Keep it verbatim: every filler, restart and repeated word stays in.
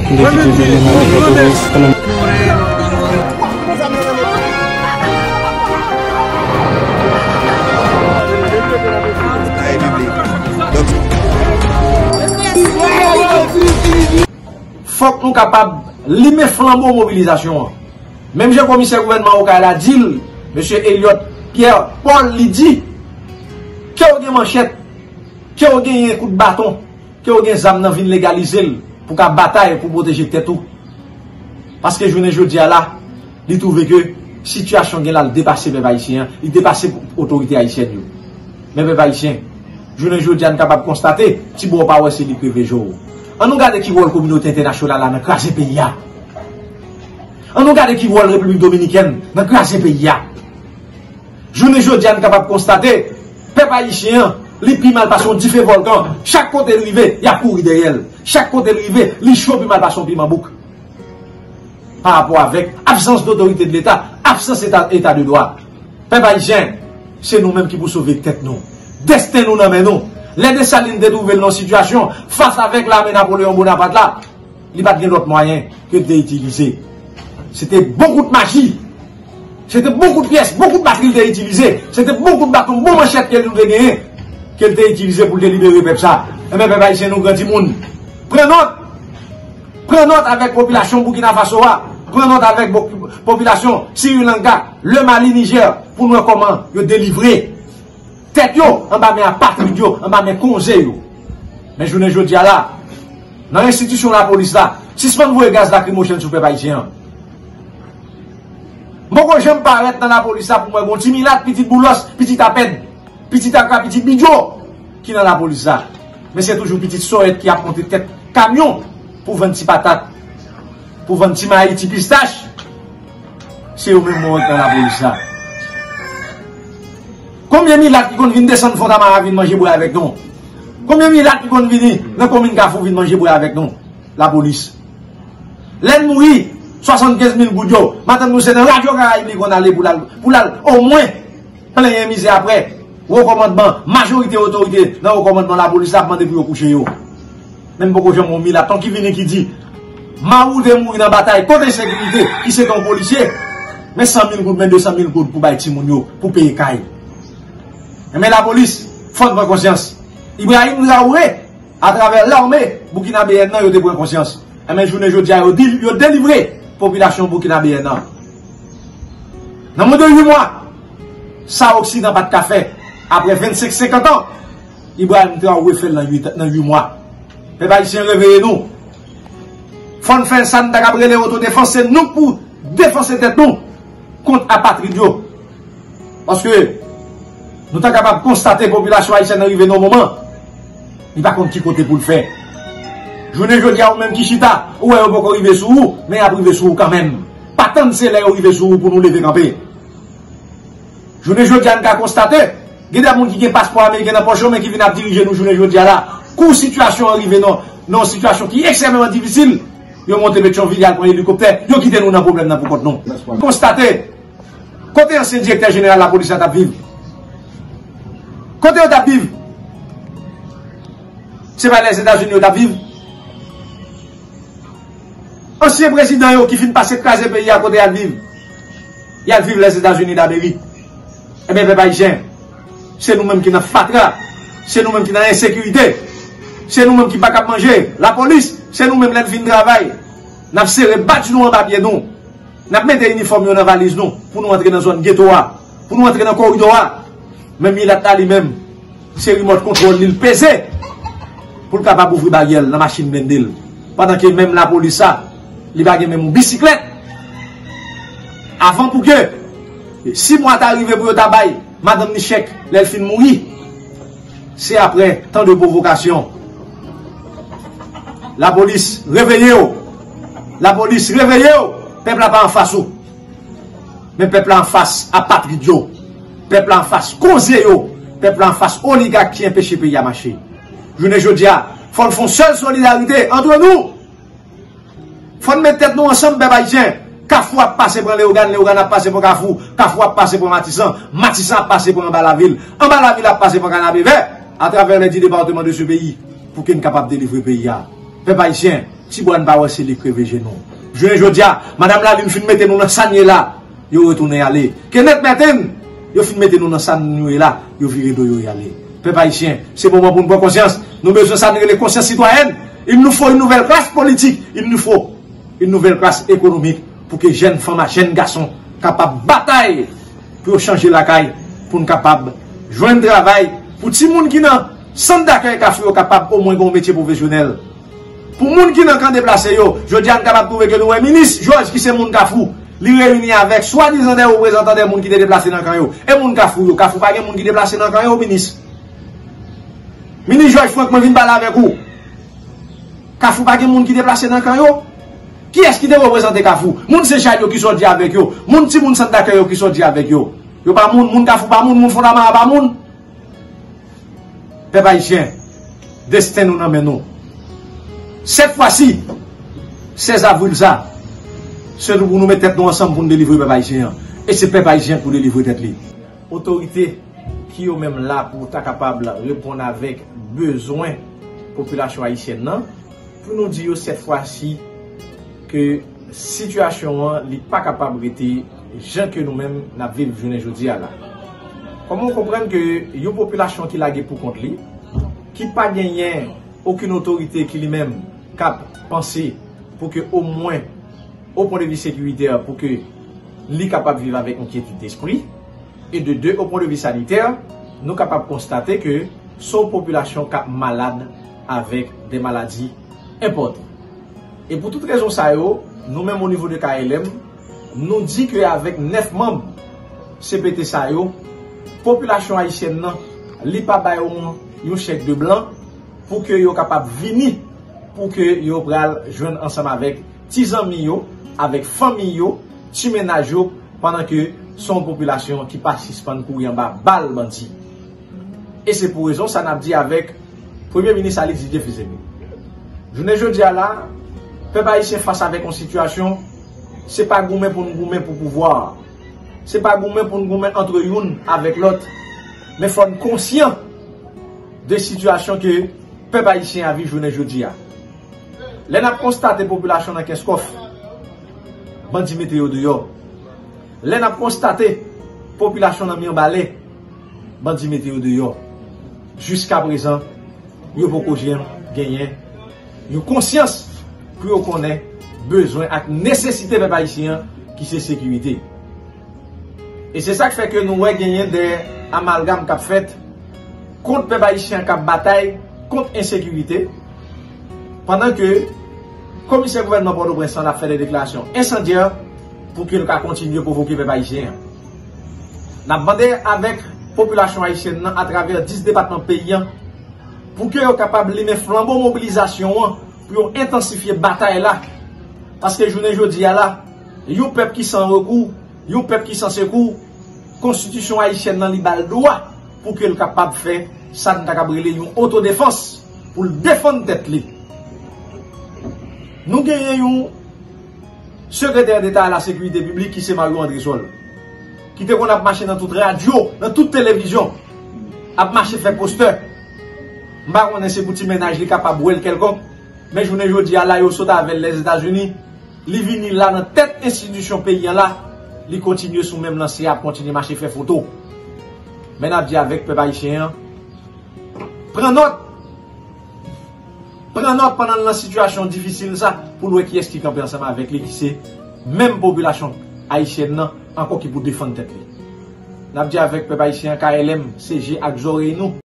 Fòk nou kapab limen flanbo mobilizasyon an. Menm jan komisè gouvènman Okay la di l, mesye Elliot Pierre Paul, li di, ke w gen manchèt, ke w genyen kout baton, ke w gen zam nan, vin legalize l pou ka batay pou pwoteje tèt ou. Paske jounen jodi a la, li twouve ke sitiyasyon gen la, l depase pèp ayisyen an, li depase otorite ayisyèn yo. Men pèp ayisyen, jounen jodi a, n kapab konstate, ti bò w pa wè se li k rive jwe w. An nou gade ki wòl kominote entènasyonal la nan kraze peyi a. An nou gade ki wòl Repiblik Dominikèn nan kraze peyi a. Jounen jodi a, n kapab konstate, pèp ayisyen an, li pi mal pase yon dife vòlkan. Chak kote l rive, y ap kouri dèyè l. Chak kote l rive, li cho pi mal pase yon piman bouk. Pa rapò avèk absans dotorite de Leta, absans eta, eta de dwa. Pèp ayisyen, se nou menm ki pou sove tèt nou. Desten nou nan men nou. Lè Desalin te twouve l nan yon sitiyasyon fas avèk lame Napoleyon Bonapat la, li pa t gen lòt mwayen ke l te itilize. Se te bon kout maji. Se te bon kout pyès, bon kout batri l te itilize. Se te bon kout baton, bon manchèt ke l te genyen, ke l te itilize pou l te libere pèp sa. Enben, pèp ayisyen, nou gran timoun, pran nòt. Pran nòt avèk popilasyon Burkina Faso a. Pran nòt avèk po-, popilasyon Sri Lanka, le Mali, Niger, pou n wè kòman yo delivre tèt yo anba men apatrid yo, anba men konze yo. Men jounen jodi a la, nan enstitisyon lapolis la, sispann voye gaz lakrimojèn sou pèp ayisyen an. M poko janm parèt nan lapolis la pou m wè gon ti milat, pitit Boulos, pitit Apèd, pitit Aka, pitit Bidjo ki nan lapolis la. Men se toujou pitit Sòyèt ki ap monte tèt kamyon pou vann ti patat, pou vann ti mayi, ti pistach. Se yo menm mwen wè k nan lapolis la. Konbyen milat ki konn vin desann Fontamara vin manje bwè avèk nou? Konbyen milat ki konn vini nan komin Kafou vin manje bwè avèk nou? Lapolis. Lè n mouri, swasannkenz mil goud yo, madanm nou se nan Radyo Karayib li konn ale pou l al, pou l al omwen plenyen mizè apre. Wo kòmandman, majorite otorite nan wo kòmandman lapolis la ap mande pou yo kouche yo. Men m poko janm wè yon milat ki vini ki di, mari w te mouri nan batay kont ensekirite, ki se te yon polisye, men san mil goud, men de san mil goud pou bay timoun yo, pou peye kay. Enben lapolis, fò n pran konsyans. Ibrahim Traoré, atravè lame boukinabeyèn nan, yo te pran konsyans. Enben jounen jodi a, yo di, yo delivre popilasyon boukinabeyèn nan. Nan mwen de uit mwa, sa Oksidan pa t ka fè apre vennsenk, senkant an, Ibrahim Traoré fè l nan uit, nan uit mwa. Pèp ayisyen, reveye nou. Fò n fè sa n ta kab rele otodefans, se nou k pou defanse tèt nou kont apatrid yo. Paske nou ta kapab konstate popilasyon ayisyèn nan rive nan yon moman, li pa konn ki kote pou l fè. Jounen jodi a, ou menm ki chita, ou wè yo poko rive sou ou, men y ap rive sou ou kanmenm. Pa tann se lè yo rive sou ou pou nou leve kanpe. Jounen jodi a, n ka konstate, gen de moun ki gen paspò ameriken nan pòch yo, men ki vin ap dirije nou jounen jodi a la. Kou sitiyasyon an rive nan, nan yon sitiyasyon ki ekstrèmeman difisil, yo monte Petyonvil, y al pran elikoptè, yo kite nou nan pwoblèm nan pou kont nou. Konstate, kote ansyen direktè jeneral lapolis la t ap viv? Kote yo t ap viv? Se pa Lèzetazini yo t ap viv? Ansyen prezidan yo ki fin pase kraze peyi a, kote y al viv? Y al viv Lèzetazini Damerik. Enben, pèp ayisyen, se nou menm ki nan fatra, se nou menm ki nan ensekirite, se nou menm ki pa kab manje, lapolis, se nou menm lè n fin travay, n ap sere badj nou anba pye nou. N ap mete inifòm yo nan valiz nou pou nou antre nan zòn geto a, pou nou antre nan koridò a. Men milat la li menm, se rimòt kontwòl li l peze pou l kapab ouvri baryè l nan machin blende l. Pandan ke menm lapolis sa, li pa gen menm yon bisiklèt. Avan pou ke sis mwa ta rive pou yo ta bay madanm ni chèk lè l fin mouri. Se apre tan de pwovokasyon. Lapolis, reveye w! Lapolis, reveye w! Pèp la pa anfas ou. Men pèp la anfas apatrid yo. Pèp la anfas konze yo. Pèp la anfas oligak ki enpeche peyi a mache. Jounen jodi a, fò n fè yon sèl solidarite antre nou. Fò n met tèt nou ansanm, pèp ayisyen. Kafou ap pase pran Leyogàn, Leyogàn ap pase pran Kafou, Kafou ap pase pran Matisan, Matisan ap pase pran Anba Lavil, Anba Lavil ap pase pran Kanapevè, atravè les dix départements de ce pays, pou ke n kapab delivre peyi a. Pèp ayisyen, Ti Bwa n pa wè se li k reve jenou. Jounen jodi a, madanm Lalin fin mete nou nan sa n ye la, yo retounen ale. Kenneth Merten, yo fin mete nou nan sa n nou ye la, yo vire do yo y ale. Pèp ayisyen, se moman pou n pran konsyans. Nou bezwen sa n rele konsyans sitwayèn. Il nous faut une nouvelle classe politique. Il nous faut une nouvelle classe économique pou ke jèn fanm ak jèn gason kapab batay pou yo chanje lakay, pou n kapab jwenn travay, pou timoun ki nan sant dakèy Kafou yo kapab omwen gen yon metye pwofesyonèl. Pou moun ki nan kan deplase yo, jodi a n kapab twouve ke nou wè minis Georges ki se moun Kafou, li reyini avèk swadizan de reprezantan de moun ki te deplase nan kan yo. E moun Kafou yo, Kafou pa gen moun ki deplase nan kan yo, minis. Minis Georges Franck, mwen vin pale avèk ou. Kafou pa gen moun ki deplase nan kan yo. Kiyès ki te reprezante Kafou? Moun Sechal yo ki sòti avèk yo, moun timoun sant dakèy yo ki sòti avèk yo. Yo pa moun, moun Kafou pa moun, moun Fondamara pa moun. Pèp ayisyen, desten nou nan men nou. Sèt fwa si, sèz avril sa, se nou pou nou met tèt nou ansanm pou n delivre pèp ayisyen an. E se pèp ayisyen pou delivre tèt li. Otorite ki yo menm la pou ta kapab reponn avèk bezwen popilasyon ayisyèn nan, pou nou di yo sèt fwa si ke sitiyasyon an li pa kapab rete jan ke nou menm n ap viv jounen jodi a la. Kòman w konprann ke yon popilasyon ki lage pou kont li, ki pa genyen okenn otorite ki li menm k ap panse pou ke omwen, o pwen de vi sekiritè, pou ke li kapab viv avèk enkyetid despri, e de de, o pwen de vi sanitè, nou kapab konstate ke se yon popilasyon k ap malad avèk de maladi enpòtan. E pou tout rezon sa yo, nou menm o nivo de K L M, nou di ke avèk nèf manm C P T sa yo, popilasyon ayisyèn nan, li pa ba yo yon, yon chèk de blan pou ke yo kapab vini, pou ke yo pral jwenn ansanm avèk ti zanmi yo, avèk fanmi yo, ti mennaj yo, pandan ke se yon popilasyon ki pa sispann kouri anba bal bandi. E se pou rezon sa n ap di avèk Premye Minis Alix Didier Fils-Aimé. Jounen jodi a la, pèp ayisyen fas avèk yon sitiyasyon, se pa goumen pou n goumen pou pouvwa. Se pa goumen pou n goumen antre youn avèk lòt. Men fò n konsyan de sitiyasyon ke pèp ayisyen a viv jounen jodi a. Lè n ap konstate popilasyon nan Kenskòf, bandi mete yo deyò. Lè n ap konstate popilasyon nan Mibalè, bandi mete yo deyò. Jiskaprezan, yo poko janm genyen yon konsyans pou yo konnen bezwen ak nesesite pèp ayisyen an, ki se sekirite. E se sa k fè ke nou wè genyen de amalgam k ap fèt kont pèp ayisyen k ap batay kont ensekirite, pandan ke komisè gouvènman Pòtoprens lan ap fè de deklarasyon ensandyè pou ke l ka kontinye pwovoke pèp ayisyen an. N ap mande avèk popilasyon ayisyèn nan atravè dis depatman peyi an, pou ke yo kapab limen flanbo mobilizasyon an, pou yo entansifye batay la. Paske jounen jodi a la, yon pèp ki san rekou, yon pèp ki san sekou, konstitisyon ayisyèn nan li ba l dwa pou ke l kapab fè sa n ta kab rele yon otodefans, pou l defann tèt li. Nou genyen yon sekretè deta a la sekirite piblik ki se Mario Andrésol, ki te konn ap mache nan tout radyo, nan tout televizyon, ap mache fè postè. M pa konnen se pou ti mennaj li kapab wè l kèlkonk, men jounen jodi a la yo sot avè l Lèzetazini, li vini la nan tèt enstitisyon peyi an la, li kontinye sou menm lanse a, ap kontinye mache fè foto. Men n ap di avèk pèp ayisyen an, pran nòt. Pran nòt pandan l nan sitiyasyon difisil sa, pou l wè kiyès ki kanpe ansanm avèk li, ki se menm popilasyon ayisyèn nan ankò ki pou defann tèt li. N ap di avèk pèp ayisyen an, K L M, se je ak zòrèy nou.